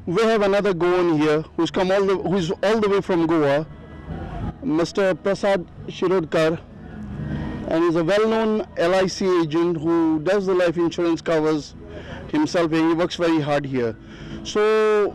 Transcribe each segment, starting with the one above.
We have another Goan here who's all the way from Goa, Mr. Prasad Shirodkar, and he's a well-known LIC agent who does the life insurance covers himself, and he works very hard here. So,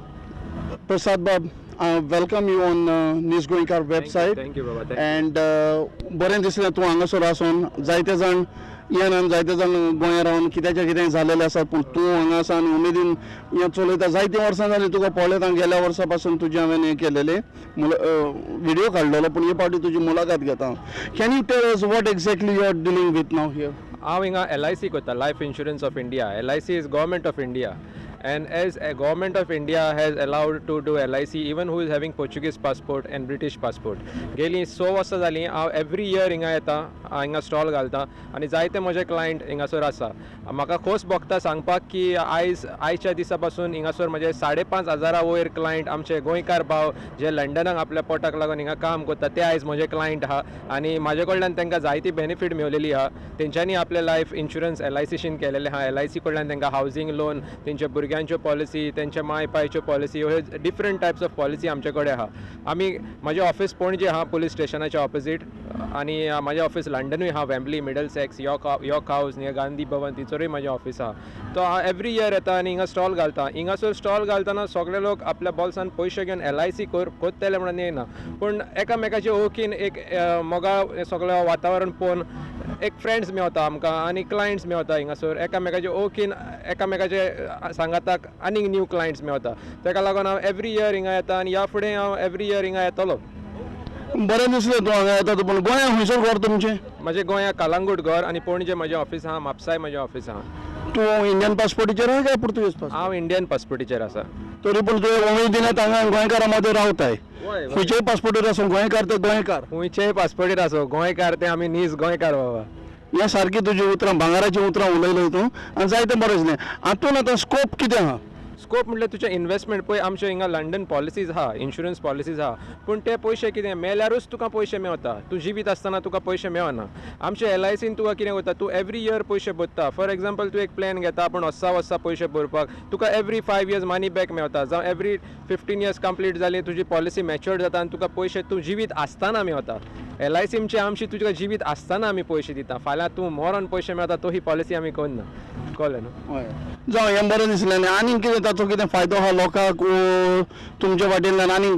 Prasad Bab, I welcome you on News Goenkar website. Thank you Baba, thank you. And बरें दिसलें तूं हांगासर आसून. जायते जाण येनान, जायते जाण गोंया रावन कित्याचें कितें जालेलें आसा, पूण तूं हांगा आसा आनी उमेदीन हें चलयता. जायतीं वर्सां जालीं तुका पळयता. गेल्या वर्सा पासून तुजें हांवें हें केलेलें, विडियो काडलेलो, पूण हे फावटी तुजी मुलाखत घेता. Can you tell us what exactly you are dealing with now here? हांव हिंगा LIC करता, Life Insurance of India. LIC is Government of India, and as a Government of India has allowed to do LIC even who is having Portuguese passport and British passport. गेली 6 वर्सां जालीं हांव every year हिंगा येता, हिंगा stall घालता आनी जायते म्हजे क्लायंट हिंगासर आसा. म्हाका खोस भोगता सांगपाक की आयज, आयच्या दिसा पासून हिंगासर म्हजे 5,500 वयर क्लायंट, आमचे गोंयकार भाव जे लंडनाक आपल्या पोटाक लागून हिंगा काम करता, ते आयज म्हजे क्लायंट आहा आनी म्हाजे कडल्यान तांकां जायती बेनिफीट मेवलेली आहा. तेंच्यांनी आपले लायफ इन्शुरन्स LICशीन केलेलें आहा. LIC कडल्यान तांकां हावजींग लोन, तेंच्या भुरग्यांच्यो पॉलिसी, तेंच्या माय पायच्यो पॉलिसी, ह्यो डिफरंट टायप्स ऑफ पॉलिसी आमचे कडेन आहा. आमी, म्हजें ऑफिस पणजे आहा, पुलीस स्टेशनाच्या ऑपोजीट, आनी म्हजें ऑफिस लंडनूय आहा, Wembley, Middlesex, York House, near Gandhi Bhavan, थंयसरूय म्हजें ऑफिस आहा. तो हांव एवरी इयर येता आनी हिंगा स्टॉल घालता. हिंगासर स्टॉल घालतना सगळे लोक आपल्या बोल्सान पयशे घेवन LIC करतले म्हणून येयना, पूण एकामेकाचे ओळखीन एक मोगाळ सगळें वातावरण पळोवन एक फ्रेंड्स मेवता आमकां आनी क्लायंट्स मेवता. हिंगासर एकामेकाचे ओळखीन एकामेकाचे सांगाताक आनीक न्यू क्लायंट्स मेवता. ताका लागून हांव एवरी इयर हिंगा येता आनी ह्या फुडें हांव एवरी इयर हिंगा येतलो. बरें दिसलें तूं हांगा येता. पूण गोंया खंयसर घर तुमचें? म्हजें गोंया कलंगूट घर आनी पणजे म्हजें ऑफिस आहा, म्हापसाय म्हजें ऑफिस आहा. तूं इंडियन पासपोर्टीचेर आहा काय पुर्तुगेज पासपोर्ट? हांव इंडियन पासपोर्टीचेर आसा. तरी पूण तुवें उमेदीन हांगा गोंयकारां मदें रावताय. वय. खंयच्याय पासपोर्टीर आसूं, गोंयकार ते गोंयकार. खंयचेय पासपोर्टीर आसूं, गोंयकार ते आमी नीज गोंयकार बाबा. ह्या सारकी तुजी उतरां, भांगराचीं उतरां उलयलीं तूं आनी जायतें बरें दिसलें. हातून आतां स्कोप कितें आहा? स्कोप म्हटल्यार तुजें इन्वेस्टमेंट. पळय, आमचे हिंगा लंडन पॉलिसीज आहा, इन्शुरन्स पॉलिसीज आहा, पूण ते पयशे कितें, मेल्यारूच तुका पयशे मेवता. तूं जिवीत आसतना तुका पयशे मेवना. आमचे LICन तुका कितें करता, तूं एवरी इयर पयशे भरता. फॉर एग्जाम्पल, तूं एक प्लॅन घेता पूण वर्सा वर्सा पयशे भरपाक तुका एवरी 5 इयर्स मनी बॅक मेवता, जावं एवरी 15 इयर्स कंप्लीट जाली, तुजी पॉलिसी मॅच्युअर्ड जाता आनी तुका पयशे तूं जिवीत आसतना मेवता. LICची आमची तुका जिवीत आसतना आमी पयशे दिता. फाल्यां तूं मरोन पयशे मेळता तो ही पॉलिसी आमी करना. कळ्ळें न्हू? हय, जावं, हें बरें दिसलें. आनी आनीक कितें ताचो कितें फायदो आहा लोकांक तुमच्या वाटेंतल्यान आनी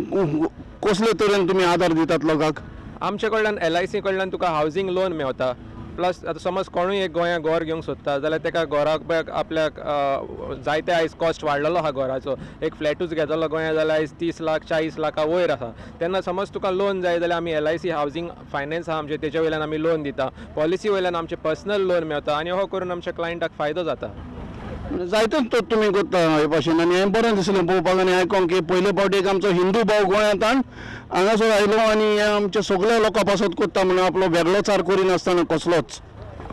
कसले तरेन तुमी आदार दितात लोकांक? आमचे कडल्यान, LIC कडल्यान तुका हावजींग लोन मेवता. प्लस आतां समज कोणूय एक गोंयांत घर घेवंक सोदता जाल्यार ताका घराक आपल्याक जायते आयज कॉस्ट वाडलेलो आहा घराचो. एक फ्लॅटूच घेतलो गोंयांत जाल्यार आयज 30 लाख, 40 लाखा वयर आसा. तेन्ना समज तुका लोन जाय जाल्यार आमी LIC housing finance आहा आमचें, तेजे वयल्यान आमी लोन दिता. पॉलिसी वयल्यान आमचें पर्सनल लोन मेवता आनी हो करून आमच्या क्लायंटाक फायदो जाता. जायतेच तर तुमी करता हे भाशेन आनी हें बरें दिसलें पळोवपाक आनी आयकोंक की पयले फावटी एक आमचो हिंदू भाव गोंयांत हांगासर आयलो आनी हें आमच्या सगळ्या लोकां पासत करता म्हणून, आपलो वेगळोचार करिनासतना कसलोच.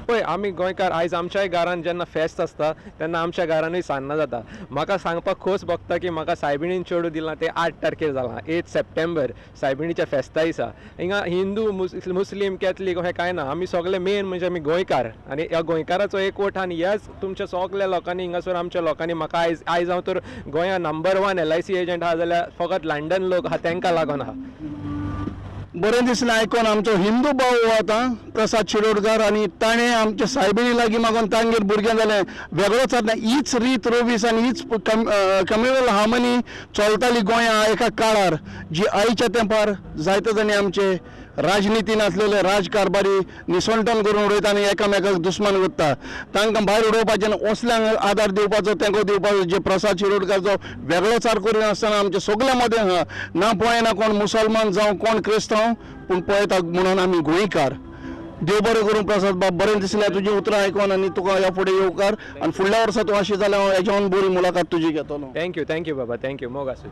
पळय, आमी गोंयकार, आयज आमच्याय घरान जेन्ना फेस्त आसता तेन्ना आमच्या घरानूय सान्नां जाता. म्हाका सांगपाक खोस भोगता की म्हाका सायबिणीन चेडूं दिलां तें 8 तारखेर जालां, 8 सप्टेंबर, सायबिणीच्या फेस्ता दिसा. हिंगा हिंदू, मुस्लीम, कॅथलीक अशें कांय ना. आमी सगळे मेन म्हणजे आमी गोंयकार आनी ह्या गोंयकाराचो एकवट आनी ह्याच तुमच्या सगल्या लोकांनी, हिंगासर आमच्या लोकांनी म्हाका आयज, आयज हांव तर गोंया नंबर 1 LIC agent आहा जाल्यार फकत लंडन लोक आहा तांकां लागून आहा. बरें दिसलें आयकोन. आमचो हिंदू भाव हो आतां प्रसाद शिरोडकर आनी ताणें आमच्या सायबिणी लागीं मागून तांगेर भुरगें जालें. वेगळोच आतां हीच रीत रोवीस आनी हीच कम्युनल हार्मनी चलताली गोंया एका काळार, जी आयच्या तेंपार जायते जाणी आमचे राजनितीन आसलेले राजकारभारी निसणटण करून उडयता आनी एकामेकाक दुस्मान करता. तांकां भायर उडोवपाचें आनी असल्यांक आदार दिवपाचो, तेंको दिवपाचो, जे प्रसाद शिरोडकारचो वेगळोचार करिनासतना आमच्या सगल्या मदें आहा. ना पळयना कोण मुसलमान जावं कोण क्रिस्तांव, पूण पळयता म्हणून आमी गोंयकार. देव बरें करूं प्रसाद बाब, बरें दिसलें तुजी उतरां आयकोन आनी तुका ह्या फुडें येवकार आनी फुडल्या वर्सा तूं अशें जाल्यार हांव हेज्याहून बरी मुलाखत तुजी घेतलो. Thank you, thank you बाबा, thank you. मोग आसूं.